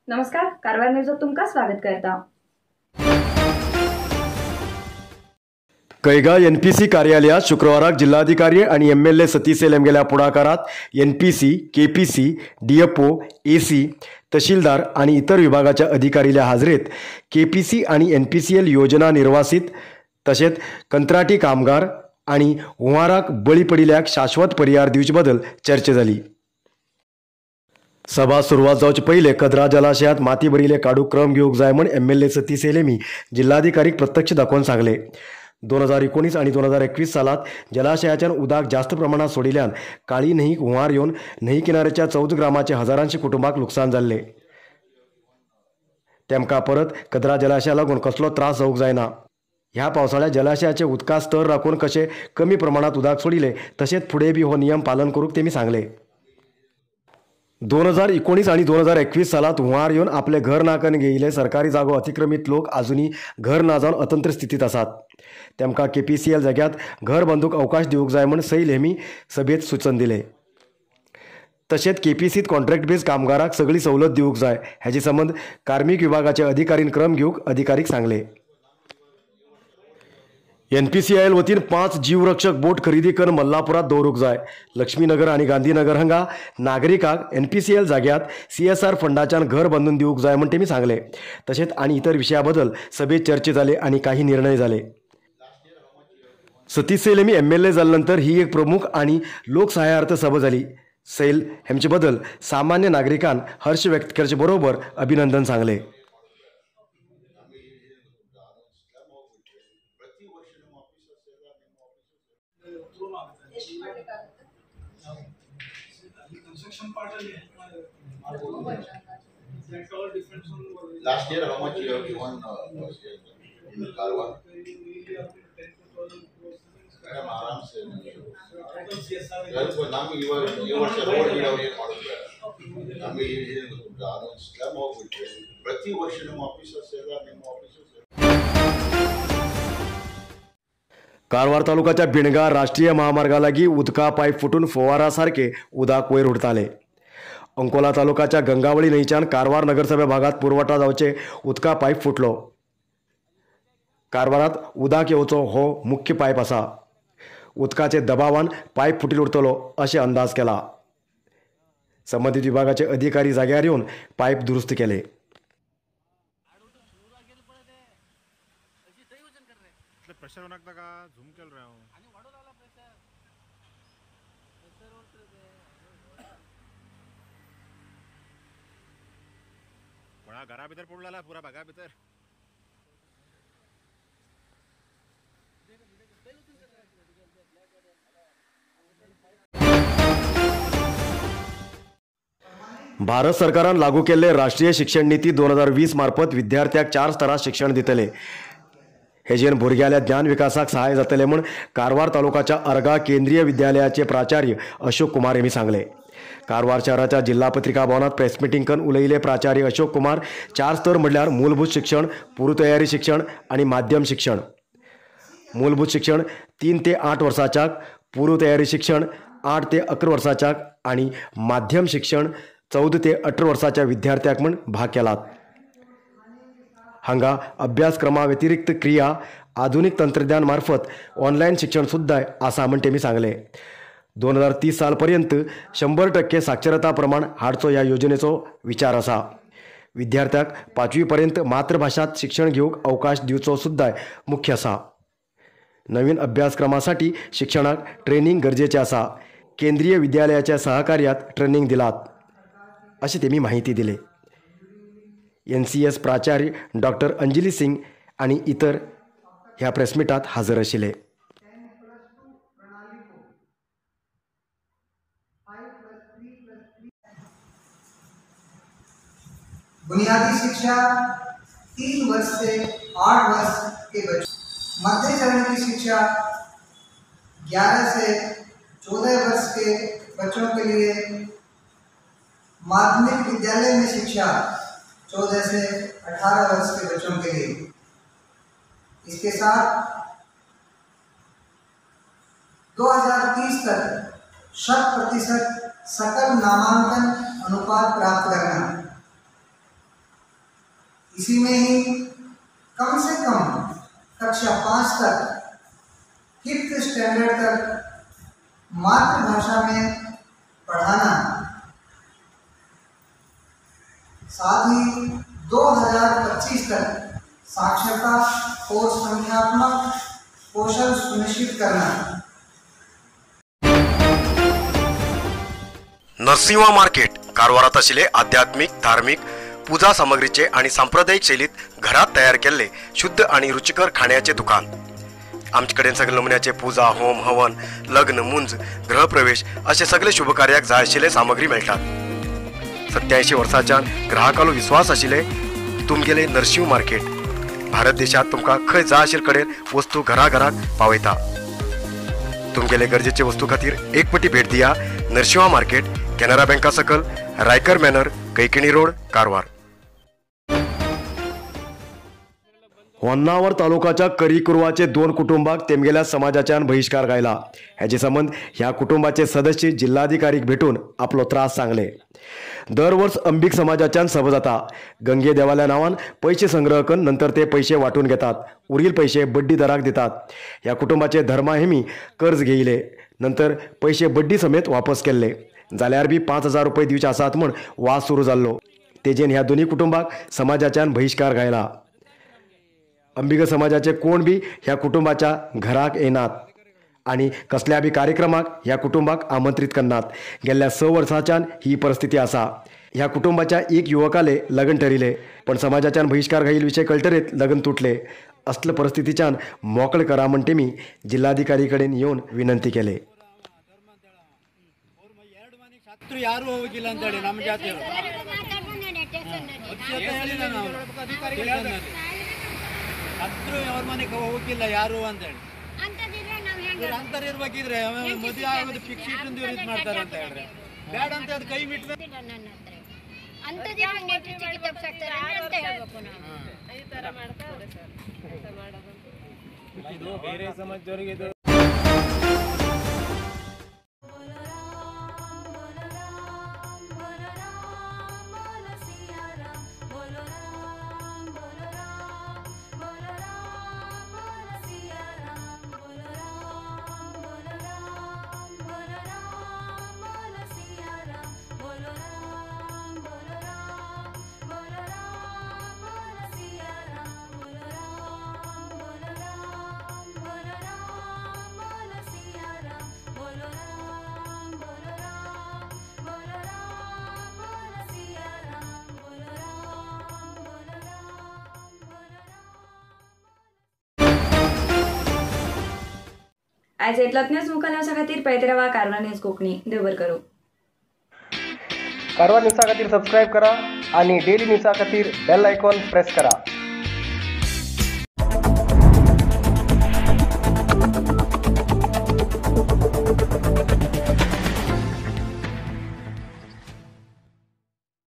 नमस्कार, कारवार न्यूजात तुमकां स्वागत करता. कैगा एनपीसी कार्यालयात शुक्रवाराक जिल्हाधिकारी आणि एमएलए सतीश सैल गेल्या पुढाकारात एनपीसी, केपीसी, डीएफओ, एसी, तहसीलदार आणि इतर विभागाच्या अधिकारील्या हाजरेत केपीसी आणि एनपीसीएल योजना निर्वासित तसेच कंत्राटी कामगार आणि हुंवाराक बळी पडिल्ल्याक शाश्वत पर्याय दिवचे बदल चर्चा जाली. सभा सुरवात जावचे पहिले कदरा जलाशयात माती भरिल्ले काडूक क्रम घेवंक जाय म्हण एमएलए सतीश सैल हेमी जिल्हाधिकारीक प्रत्यक्ष दाखोवन सांगले. 2019 आणि 2021 सालात जलाशयाच्यान उदक जास्त प्रमाणात सोडिल्ल्यान काळी न्हंयक हुंवार येवन न्हंय किनाऱ्याच्या 14 ग्रामाचे हजारांशी कुटुंबाक लुकसाण जाल्ले. तेमकां परत कदरा जलाशया लागून कसलो त्रास जावंक जायना. ह्या पावसाळ्यात जलाशयाचे उदका स्तर राखून कशें कमी प्रमाणात उदक सोडिल्लें तशेंच फुडें बी हो नियम पालन करूंक तेमी सांगले. 2019 आणि 2021 सालात हुंवार येवन आपले घर ना करून घेयिल्ले सरकारी जागो अतिक्रमित लोक आजुनूय घर ना जावन अतंत्र स्थितीत आसात. तेमकां केपीसीएल जाग्यात घर बांदूंक अवकाश दिवंक जाय म्हूण सैल हेमी सभेंत सुचन दिलें. तशेंच केपीसीत कॉन्ट्रॅक्ट बेज कामगाराक सगळी सवलत दिवंक जाय हेजे संबंद कार्मीक विभागाचे अधिकारीन क्रम घेवंक अधिकारीक सांगलें. एनपीसीआयएल वतीन 5 जीवरक्षक बोट खरेदी करून मल्लापुरात दवरूंक जाय. लक्ष्मीनगर आनी गांधीनगर हांगा नागरिकांक एनपीसीएल जाग्यात सीएसआर फंडाच्यान घर बांदून दिवंक जाय म्हण तेमी सांगले. तशेंच आनी इतर विशया बदल सभेत चर्चा जाली आनी काही निर्णय जाले. सतीश सैल हेमी एमएलए जाले नंतर ही एक प्रमुख आनी लोकसहायार्थ सभा जाली. सैल हेमचे बदल सामान्य नागरिकान हर्ष व्यक्त करचे बरोबर अभिनंदन सांगले. Last year, how much you have given in Karwar? Madam, ಆರಾಮ್ ಸೆ ನಮ್ಗೆ ಇವಾಗ ಈ ವರ್ಷ ರೋಡ್ ಗಿಡ ಏನು ಮಾಡೋದು ಬೇಡ. ನಮಗೆ ಏನು ಗೊತ್ತುಂಟು, ಅದೊಂದು ಸ್ಲಮ್ ಹೋಗ್ಬಿಟ್ರೆ ಪ್ರತಿ ವರ್ಷ ನಮ್ಮ ಆಫೀಸರ್ಸ್ ಎಲ್ಲ ನಿಮ್ಮ ಆಫೀಸರ್ಸ್. कारवार तालुक्याच्या बिणगा राष्ट्रीय महामार्गा लागीं उदका पायप फुटून फवारा सारके उदक वयर उडताले. अंकोला तालुक्याच्या गंगावळी न्हंयच्यान कारवार नगरसभा भागात पुरवठा जावचे उदका पायप फुटलो. कारवारात उदक येवचो हो मुख्य पायप आसा. उदकाचे दबावान पायप फुटील उरतलो अशें अंदाज केला. संबंधित विभागाचे अधिकारी जाग्यार येवन पायप दुरुस्त केले. प्रेशर होणार का झूम केलं रे कोणा घरा भितर पडला पुरा भागा भितर. भारत सरकारान लागू केल्ले राष्ट्रीय शिक्षण नीती 2020 मार्फत विद्यार्थ्याक 4 स्तरात शिक्षण दितले. हेजेन भुरग्याल्या ज्ञान विकासाक सहाय जातले म्हूण कारवार तालुकाच्या अर्गा केंद्रीय विद्यालयाचे प्राचार्य अशोक कुमार हेमी सांगले. कारवार शहराच्या जिल्हा पत्रिका भवनात प्रेस मिटींग करून उलयले प्राचार्य अशोक कुमार. 4 स्तर म्हणल्यार मूलभूत शिक्षण, पूर्वतयारी शिक्षण आनी माध्यम शिक्षण. मूलभूत शिक्षण 3 ते 8 वर्सांच्याक, पूर्वतयारी शिक्षण 8 ते 11 वर्सांच्याक आनी माध्यम शिक्षण 14 ते 18 वर्सांच्या विद्यार्थ्याक म्हूण भाग केलात. हांगा अभ्यासक्रमा व्यतिरिक्त क्रिया आधुनिक तंत्रज्ञान मार्फत ऑनलायन शिक्षण सुद्दां आसा म्हण तेमी सांगले. 2030 साल पर्यंत 100% साक्षरता प्रमाण हाडचो ह्या योजनेचो विचार आसा. विद्यार्थ्याक 5वी पर्यंत मातृभाषात शिक्षण घेवंक अवकाश दिवचो सुद्दां मुख्य आसा. नवीन अभ्यासक्रमासाठी शिक्षणाक ट्रेनिंग गरजेचें आसा. केंद्रीय विद्यालयाच्या सहकार्यात ट्रेनिंग दिलात अशी तेमी माहिती दिली. एनसीएस प्राचार्य डॉक्टर अंजली सिंग आणि इतर ह्या प्रेसमिटात हजर आशिल्ले. बुनियादी शिक्षा 3 वर्ष से 8 वर्ष के बच्चों, मध्य चरण की शिक्षा 11 से 14 वर्ष के बच्चों के लिए, माध्यमिक विद्यालय में शिक्षा 14 से 18 वर्ष के बच्चों के लिए। इसके साथ 2030 तक 100% सकल नामांकन अनुपात प्राप्त करना। इसी में ही कम से कम कक्षा 5 तक 5th standard तक मातृभाषा में पढ़ाना, साथ ही 2025 तक साक्षरता और संख्यात्मक कौशल सुनिश्चित करना। नरसिंहा मार्केट कारवारात आशिल्ले आध्यात्मिक, धार्मिक पूजा सामग्रीचे आणि सांप्रदायिक शैलीत घरात तयार केल्ले शुद्ध आणि रुचिकर खाण्याचे दुकान। आमचे कडेन सगळे नमुन्याचे पूजा, होम, हवन, लग्न, मुंज, गृहप्रवेश असे सगळे शुभकार्याक जाय आशिल्ले सामग्री मेळटात। 87 वर्सांच्यान ग्राहकालो विश्वास आशिल्ले तुमगेले नरसिंह मार्केट भारत देशात तुमकां खंय जाय आशिल्ले कडेन वस्तू घरा घराक पावयता। तुमगेले गरजेचे वस्तू खातीर एक पटी भेट दिया नरसिंहा मार्केट, केनरा बँका सकल, रायकर मॅनर, कैकिणी रोड, कारवार। होन्नावर तालुकाच्या करीकुर्वाचे 2 कुटुंबाक तेमगेल्या समाजाच्यान बहिष्कार घायला। हेजे संबंद ह्या कुटुंबाचे सदस्य जिल्हाधिकारीक भेटून आपलो त्रास सांगले। दर वर्स अंबिक समाजाच्यान सभा जाता। गंगे देवाल्या नावान पैसे संग्रह करून नंतर ते पैसे वाटून घेतात, उरील पैसे बड्डी दराक दितात। ह्या कुटुंबाचे धर्माहेमी कर्ज घेयले, नंतर पैसे बड्डी समेत वापस केल्ले, जाल्यार बी 5000 रुपये दिवचे आसात म्हूण वाद सुरू जाल्लो। तेजेन ह्या दोन्ही कुटुंबाक समाजाच्यान बहिष्कार घायला। अंबिका समाजाचे कोण बी ह्या कुटुंबाच्या घराक येनात आणि कसल्या बी कार्यक्रमाक ह्या कुटुंबाक आमंत्रित करनात। गेल्ल्या 6 वर्सांच्यान ही परिस्थिती आसा। ह्या कुटुंबाच्या एक युवकाले लग्न ठरिले, पण समाजाच्यान बहिष्कार घाईल विषय कळटरीत लग्न तुटले। असले परिस्थितीच्यान मोकळे करा म्हणते मी जिल्हाधिकारी कडेन येवन विनंती केले। ಯಾರು ಹೋಗಿಲ್ಲ ಅಂತ ಹೇಳಿ ನಮ್ಮ ಜಾತಿಯವರು ಹತ್ರ ಅವ್ರ ಮನೆಗೆ ಹೋಗಿಲ್ಲ ಯಾರು ಅಂತ ಹೇಳಿ ಅಂತರ ಇರ್ಬೇಕಿದ್ರೆ ಮದುವೆ ಆಗೋದು ಫಿಕ್ಸ್ ಇಟ್ಟು ಇವ್ರು ಇದು ಮಾಡ್ತಾರೆ ಅಂತ ಹೇಳ್ರಿ, ಬೇಡ ಅಂತ ಅದು ಕೈ ಬಿಟ್ಟು ಬೇರೆ ಸಮಾಜದವರಿಗೆ ಇದು। आयज इतलोच न्यूज मुखार न्यूजा खातीर पळयत रावा कारवार न्यूज कोंकणी। देव बरें करूं। कारवार न्यूजा खातीर सबस्क्रायब करा आणि डेली न्यूजा खातीर बेल आयकॉन प्रेस करा।